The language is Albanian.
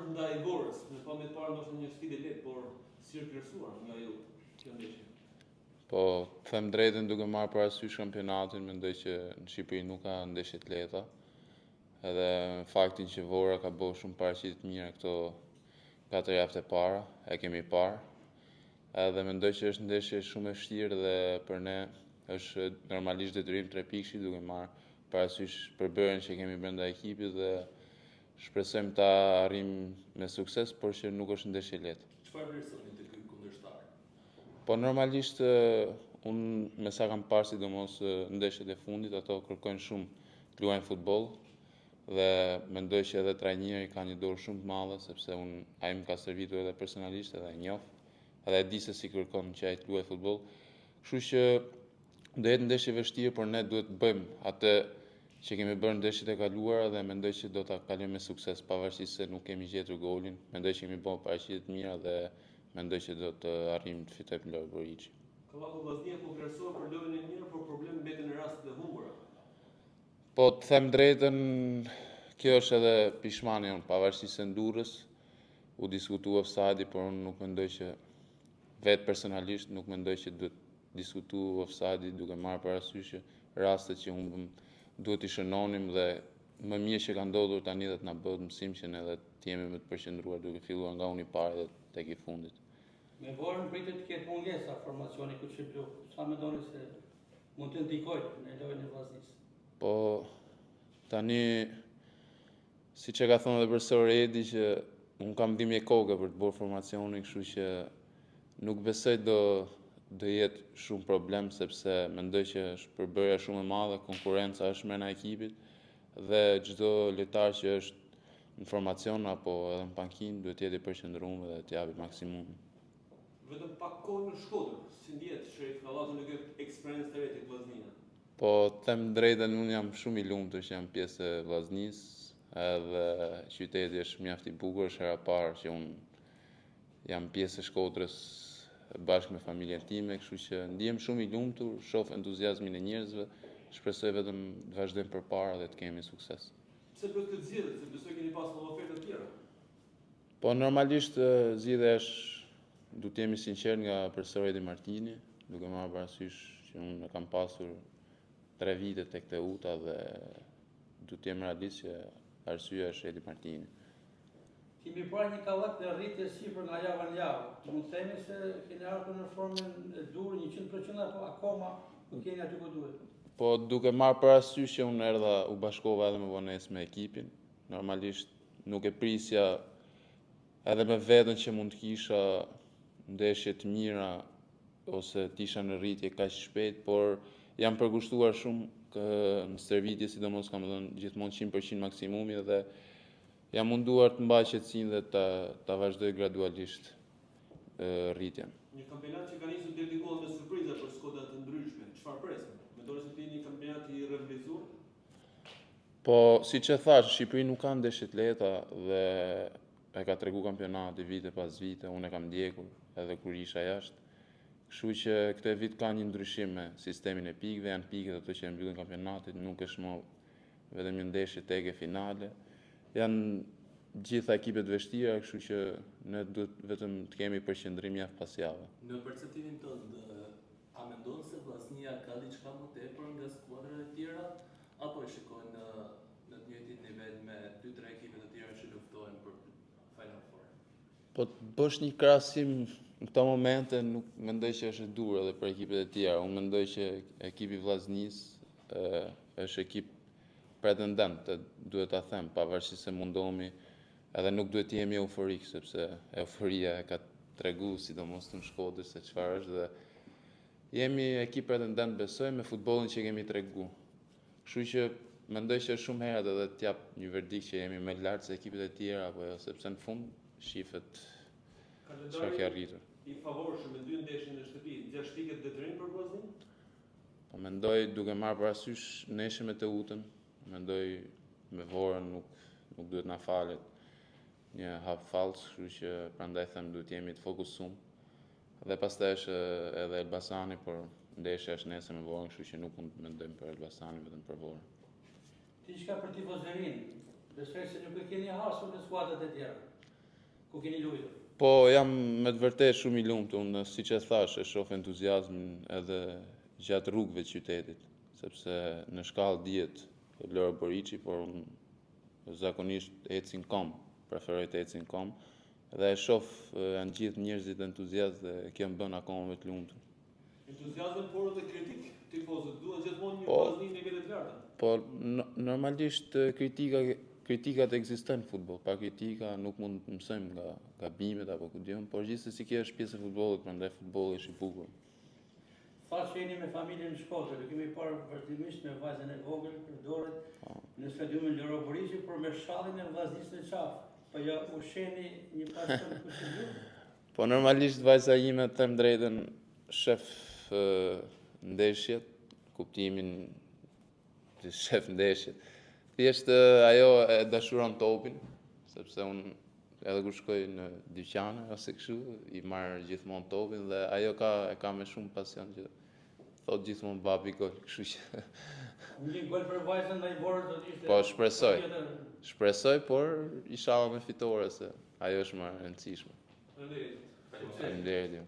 Nesër ndaj Vorës, në pamje të parë ndoshta një sfidë e lehtë, por si është vlerësuar nga ju kjo ndeshje? Po, të them drejtën duke marrë parasysh kampionatin, mendoj që në Shqipëri nuk ka ndeshje të lehta. Edhe në faktin që Vora ka bërë shumë paraqitje të mira këto katër javët e para, e kemi parë. Edhe mendoj që është ndeshje shumë e vështirë dhe për ne është normalisht detyrim tre pikëshi duke marrë parasysh përbërjen që kemi brenda ekipit dhe shpresojmë ta arrijmë me sukses, por që nuk është ndeshje e lehtë. Çfarë vlerësoni te ky kundërshtar? Po normalisht unë me sa kam parë sidomos ndeshjet e fundit, ato kërkojnë shumë të luajnë futboll dhe mendoj që edhe trajneri ka një dorë shumë të madhe sepse unë ai më ka stërvitur edhe personalisht edhe e njoh edhe e di se si kërkon që ai të luajë futboll. Kështu që Do jetë ndeshje e vështirë, por ne duhet të bëjmë atë që kemi bërë ndeshjet e kaluara dhe mendoj që do ta kalojmë me sukses, pavarësisht se nuk kemi gjetur golin. Mendoj që kemi bërë paraqitje të mira dhe mendoj që do të arrijmë të fitojmë Loro Boriçi. Kallaku Vllaznia po vlerësohet për lojën e mirë, por problem mbeten rastet e humbura. Po të them drejtën, kjo është edhe pishmani jonë, pavarësisht se në Durrës u diskutua offside, por unë nuk mendoj që vetë personalisht nuk mendoj që duhet diskutu offside duke marrë parasysh që rastet që humbëm duhet t'i shënonim dhe më mirë që ka ndodhur tani dhe të na bëhet mësim që ne edhe të jemi më të përqendruar duke filluar nga unë i pari dhe tek i fundit. Me Vorën pritet të ketë mungesa formacioni kuqeblu. Sa mendoni se mund të ndikojë në lojën e Vllaznisë? Po tani siç e ka thënë edhe profesor Edi që unë kam dhimbje koke për të bërë formacionin, kështu që nuk besoj do do jetë shumë problem sepse mendoj që është përbërja shumë e madhe, konkurrenca është mrena ekipit dhe çdo lojtar që është në formacion apo edhe në pankinë duhet të jetë i përqendruar dhe të japi maksimumin. Vetëm pak kohë në Shkodër, si ndihet Sherif Kallaku në këtë eksperiencë të re tek Vllaznia? Po, të them drejtën, unë jam shumë i lumtur që jam pjesë e Vllaznisë, edhe qyteti është mjaft i bukur, është hera e parë që unë jam pjesë e Shkodrës bashkë me familjen time, kështu që ndihem shumë i lumtur, shoh entuziazmin e njerëzve, shpresoj vetëm të vazhdojmë përpara dhe të kemi sukses. Pse bëtë këtë zgjedhje, se besoj keni pasur edhe oferta të tjera? Po normalisht zgjidhja është, du të jemi sinqert nga profesor Edi Martini, duke marrë parasysh që unë e kam pasur tre vite tek Teuta dhe du të jem realist që arsyeja është Edi Martini. Kemi parë një Kallak në rritje sipër nga java në javë. Mund të themi se keni ardhur në formën e duhur 100% apo akoma nuk jeni aty ku duhet? Po duke marrë parasysh që unë erdha, u bashkova edhe me vonesë me ekipin, normalisht nuk e prisja edhe me veten që mund të kisha ndeshje të mira ose të isha në rritje kaq shpejt, por jam përkushtuar shumë në stërvitje, sidomos kam dhënë gjithmonë 100% maksimumi dhe jam munduar të mbaj qetësinë dhe ta ta vazhdoj gradualisht rritjen. Një kampionat që ka nisur deri diku me surpriza për skuadra të ndryshme. Çfarë presim? Mendoni se do të jetë një kampionat i rivalizuar? Po, siç e thashë, në Shqipëri nuk ka ndeshje të lehta dhe e ka tregu kampionati vite pas vite, unë e kam ndjekur edhe kur isha jashtë. Kështu që këtë vit ka një ndryshim me sistemin e pikëve, janë pikët ato që e mbyllin kampionatin, nuk është më vetëm një ndeshje teke finale. Janë gjitha ekipet të vështira, kështu që ne duhet vetëm të kemi përqendrim javë pas jave. Në perceptimin tënd, A mendon se Vllaznia ka diçka më tepër nga skuadrat e tjera apo e shikon në në të njëjtin nivel me 2-3 ekipe të tjera që luftojnë për Final Four? Po të bësh një krahasim në këto momente nuk mendoj që është e duhur edhe për ekipet e tjera. Unë mendoj që ekipi i Vllaznisë është ekip pretendent, duhet ta them, pavarësisht se mundohemi Edhe nuk duhet të jemi euforik sepse euforia e ka tregu sidomos në Shkodër se çfarë është dhe jemi ekip pretendent besoj me futbollin që kemi tregu. Kështu që mendoj që është shumë herët edhe të jap një verdikt që jemi më lart se ekipet e tjera apo jo, sepse në fund shifet çfarë ke arritur. I favorshëm me dy ndeshje në shtëpi, gjashtë pikë detyrim për Vllazninë? Po mendoj duke marrë parasysh ndeshjen me Teutën, Mendoj me Vorën nuk nuk duhet na falet një hap fals, kështu që prandaj them duhet jemi të fokusum. Dhe pastaj është edhe Elbasani, por ndeshja është nesër me Vorën, kështu që nuk mund të mendojmë për Elbasanin, vetëm për Vorën. Diçka për tifozerinë, besoj se nuk e keni hasur në skuadrat e tjera. ku keni luajtur. Po, jam me të vërtetë shumë i lumtur, unë siç e thashë, e shoh entuziazmin edhe gjatë rrugëve të qytetit, sepse në shkallë dihet Loro Boriçi, por unë zakonisht eci në kom, preferoj të eci në kom, dhe e shoh janë gjithë njerëzit entuziast dhe kjo më bën akoma më të lumtur. Entuziazëm por edhe kritikë, tifozët duan gjithmonë një Po. Vllazni në nivele të larta. Po no, normalisht kritika kritikat ekzistojnë në futboll, pa kritika nuk mund të mësojmë nga gabimet apo ku di unë, por gjithsesi kjo është pjesë e futbollit, prandaj futbolli është i bukur. Tha që jeni me familjen në Shkodër, ju kemi parë vazhdimisht me vajzën e vogël për dorët Po. në stadiumin Loro Boriçi, por me shallin e Vllaznisë në qafë. Po ja ushqeni një pasion kush e di? Po normalisht vajza ime të them drejtën shef ndeshjet, kuptimin që shef ndeshjet. Thjesht ajo e dashuron topin, sepse unë edhe kur shkoj në dyqane ose kështu, i marr gjithmonë topin dhe ajo ka e ka me shumë pasion që thot gjithmonë babi gol, kështu që Një gol për vajzën ndaj Vorës do të ishte. Po, shpresoj. Shpresoj, por inshallah me fitore se ajo është më e rëndësishme. Faleminderit. Faleminderit ju.